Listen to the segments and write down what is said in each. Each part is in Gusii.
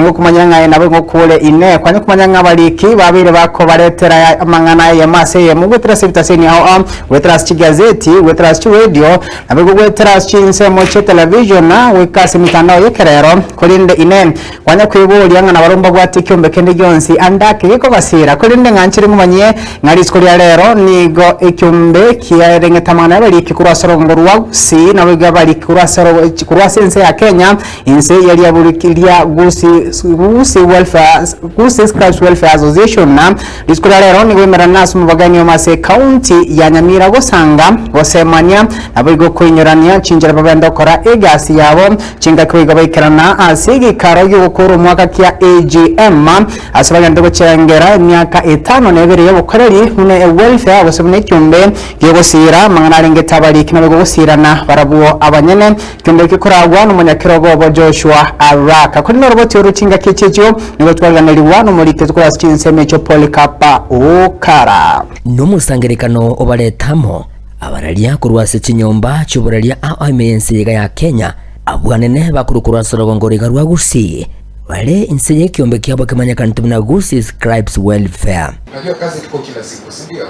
Ngokumanya ng'a aye nabo ngokure Inee, kwanya komanya ng'a abariki babeire bakobaretera amang'ana ayemo ase eyemo goetera ase ebitaseni ao ao, goetera ase chigazeti, goetera ase chiredio, naboigo goetera ase chinsemo chia television, goika ase emitandao y'ekerero? Korende Inee, kwanya kweboria ng'a nabarabwo mbabwate ekiombe kende gionsi ande ake gekobasiira? Korende ng'a nchire ngomanyie ng'a rituko ria rero nigo ekiombe kiarengete amang'ana y'abariki korwa ase orogongo rwa Gusii, naboigo abariki korwa ase orogo korwa ase ense ya Kenya, Inse ye riaburiki ria Gusii Gusii Welfare Gusii Scribes Welfare Association na rituko ria rero nigo imerana ase omobagani omo ase ekaunti ya Nyamira gosanga, gosemania naboigo koinyorania chinchera babende gokora egasi yabo chingaki boigo baikerana ase egeikaro giogokora omwaka kia AGM ase bagende gochengera emiaka etano na ebere y'obokoreri buna ewelfare gose buna ekiombe giogosiira amang'ana arengete abariki naboigo gosiirana barabwo abanyene. Kende eke koragwa nomonyakerogo obo Joshua Araka. Korende oroboti oro chingaki echi echio nigo twariganerigwa nomoriki korwa ase chinsemo echio Polycarp Okara. Nomosangererekano obarete amo abararia korwa ase chinyomba chi'oboraria ao ime y'ense iga ya Kenya, abwo anene bakorwa korwa ase orogongo roiga rwa Gusii, bare inse y'ekiombe kiabo kemanyekanete buna Gusii Scribes Welfare. Unajua kazi tuko kila siku, si ndio?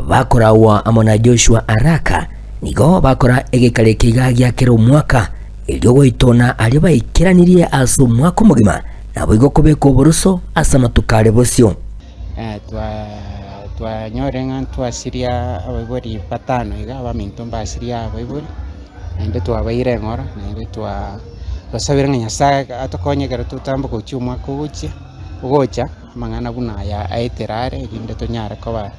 Bakoragwa amo na Joshua Araka, nigo bakora egekaro eke iga gia kera omwaka, erio goitona aria baikeranirie ase omwaka omogima, naboigo kobeka oboroso ase amatuko are bosio. Twanyorire ng'a ntwasiria abaibori batano iga, abaminto mbasiria abaibori, naende twabaire eng'ora, naende twasabire ng'a Nyasaye atokonye ekero totamboka gochia omwaka ogochia ogocha. Amang'ana buna aya aetera are, erinde tonyare koba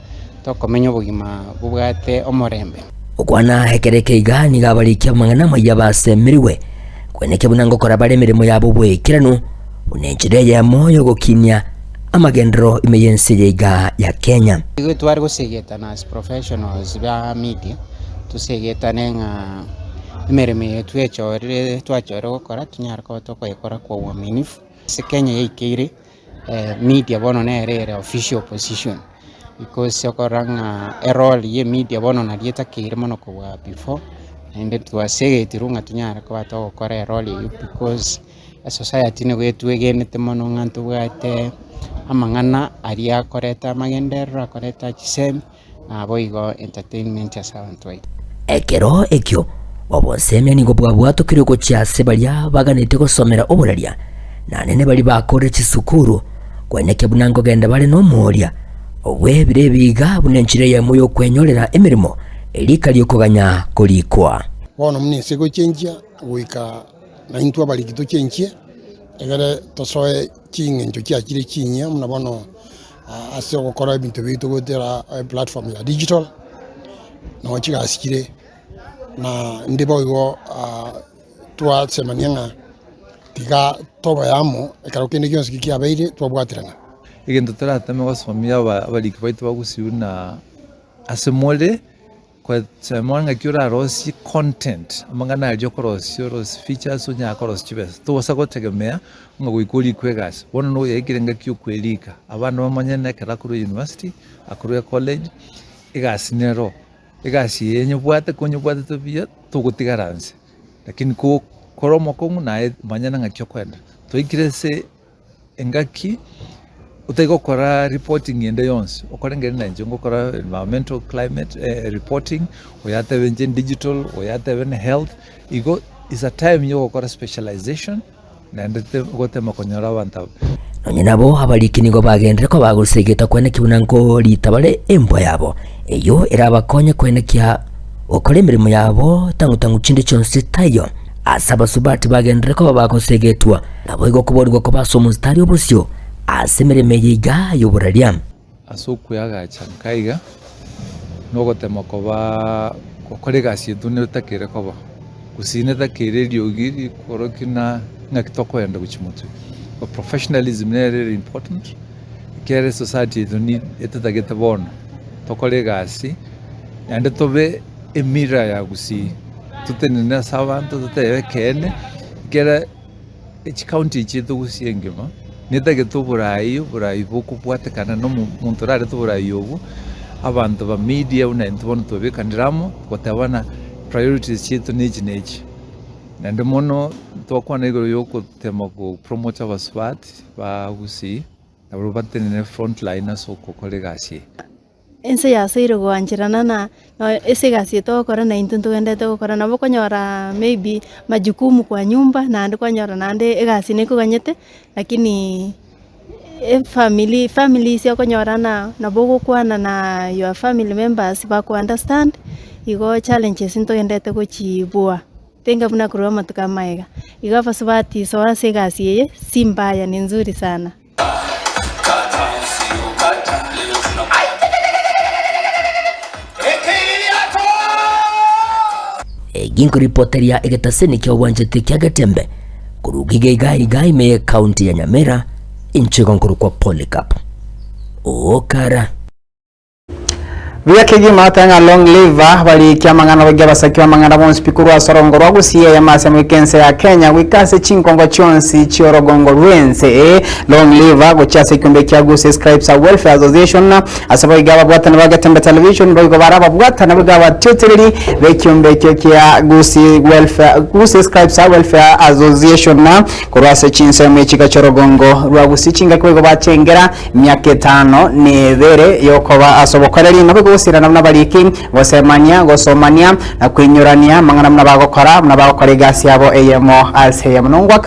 tokomenya obogima bobwate omorembe. Gokwana ekero eke iga nigo abariki amang'ana amaya basemerigwe, kweneke buna ngokora bare emeremo yabo bw'ekeranu, buna enchera eyemo y'ogokinia amagenderero ime y'ense eye iga ya Kenya. Nigo tware gosegetana as professionals ba media, tosegetane ng'a emeremo eye twechorire twachorire gokora tonyare koba tokoyekora kwa uaminifu. Ase Kenya yaikeire. Media bono nere ere official position, because okorora ng'a erole ya emedia bono naria etakeire mono kobua before, naende twasegetirwe ng'a tonyare koba togokora erole eywo because esociety nigo etwegenete mono ng'a ntobwate amang'ana aria akoreta amagenderero, akoreta chisemi, naboigo entertainment ase abanto baito. Ekero ekio obosemia nigo bwabwatokirwe gochia ase baria baganetie gosomera oboraria, na nene baria bakorire chisukuru, kwenyekia buna nkogenda bare nomoria bw'ebiro ebi iga buna enchera eyemo y'okwenyorera emeremo erika ri'okoganya korikwa. Bono buna ense egochenchia, goika naintwe abariki tochenchie, egere tosoe ching'encho chiachire chinyia buna bono ase ogokora ebinto biaito goetera eplatform ya digital, nabo chigasi chire, na inde boigo twasemania ng'a tiga tobe amo ekero kende gionsi ki kiabeire twabwaterana. Egento torateme gosomia abariki baito bagusii buna ase more. Gochia ng'aki orarosie content, amang'ana aria okorosia orosie features onyare korosia chibesa, togosa gotegemea ng'a goika orikwe egasi. Bono nigo yaikire engaki ya okwerika, abana bamanye na ekero akorwa university, akorwa ecollege, egasi nero, egasi eye nyebwate konyebwatete buya togotigara nse, lakini ko kore omokong'u naye manya ng'aki okoenda. Twaikire ase. Engaki otari gokora reporting ende yonsi, okore ngeri na inche ngokora environmental climate reporting, oyo atebe inche digital, oyo atebe ne health, igo is a time ya ogokora specialization naende gotema konyora abanto aba. Nonya nabo abariki nigo bagenderere koba gosegeta kwenekia buna nkorita bare embwa yabo, eyio erabakonye kwenekia gokora emeremo yabo tang'u-tang'u chinde chionsi taiyo. Ase abasubati bagenderere koba bagosegetwa, naboigo koborigwa koba ase omositari obosio ase emeremo eye iga y'oboraria. Ase okweagacha nka iga, nogotema koba gokora egasi yaito netakeire koba, gose netakeire eriogi rikorokia na ng'aki tokoenda gochia motwe. Professionalism nere ere important, ekiagera esociety yaito ni etatagete bono tokore egasi naende tobe emirror ya gusii, totenene ase abanto totebe ekeene, ekere echicounty echi chiaito gusii engima, netagete oborai, oborai bokobwatekana na omonto orarete oborai obwo, abanto ba media buna intwe bono twabekanire amo, goteba buna priorities chiaito nechi na echi. Naende mono ntokwana igoro yogotema go promote abasubati ba Gusii nabarabwo batenene front line ase ogokora egasi eye. Ense yasoire goancherana na ase egasi eye togokora na intwe ntogenderete gokora, nabo okonyora maybe majukumu kwa nyumba naende kwanyora naende egasi nekoganyete, lakini efamiri families okonyora ng'a nabo ogokwana na your family members bako understand, igo challenges ntogenderete gochibua, tenga buna korwa amatuko amaega. Igo abasubati soa ase egasi eye, si mbaya ni nzuri sana. Eginkoripoteria egetaseni kia obwancheti kia Getembe korwa iga iga iga ime y'Ekaunti ya Nyamira, inche igo nkorokwa Polycarp Okara. Buya kegima tanga ng'a long live barikia amang'ana boigo abasaki b'amang'ana bonsi pi korwa ase orongo rwa Gusii eyemo ase goika ense ya Kenya goika ase chinkongo chionsi chi'orogongo rw'ense ee long live gochia ase ekiombe kia Gusii Scribes Welfare Association ase boigo ababwatani ba Getembe Television boigo bare ababwatani boigo abatiotereri b'ekiombe ekio kia Gusii Welfare Gusii Scribes Welfare Association korwa ase chinsemo echi chia orogongo rwa Gusii chingaki boigo bachengera Emiaka etano na ebere y'okoba ase obokoreri, nabo egosirana buna abariki, gosemania, gosomania, na koinyorania amang'ana buna bagokora, buna bagokora egasi yabo eyemo ase eyemo. Nongwa.